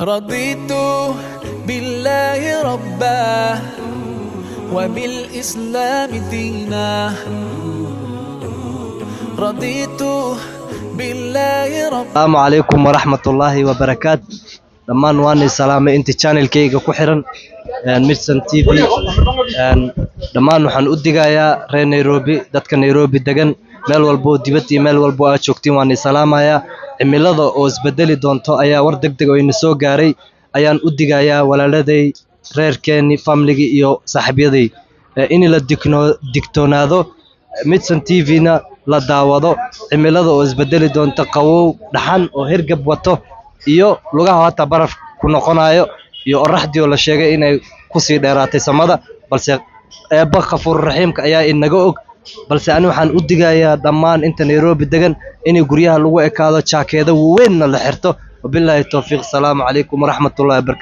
رضيت بالله ربا وبالإسلام دينا رضيت بالله ربا. Asalaamu calaykum waraxmatullaahi wabarakaat. Dhammaan waanay salaamay inta channelkayga ku xiran Midson TV. Dhammaan waxaan u digayaa reer Nairobi, dadka Nairobi degan, meel walbo oo dibad iyo meel walbo aad joogtiin, waan salaamayaa. Cimilada oo isbedeli doonto ayaa war degdeg oo ina soo gaaray ayaan u digayaa walaaladay, reerkeeni, familygii iyo saaxiibyaday, in la digtoonaado, Midson TV-na la daawado. Cimilada oo isbedeli doonta, qabow, dhaxan oo hergab wato iyo lugaha hataa baraf ku noqonayo iyo oraxdii oo la sheegay inay kusii dheeraatay samada, balse Eebba Khafuur Raxiimka ayaa inaga og. Balse ani waxaan u digayaa dhammaan inta Nairobi degan inay guryaha lagu ekaado, jaakeeda waaweynna la xirto. Wabilaahi towfiiq. Asalaamu calaykum waraxmatullahi wabarakatu.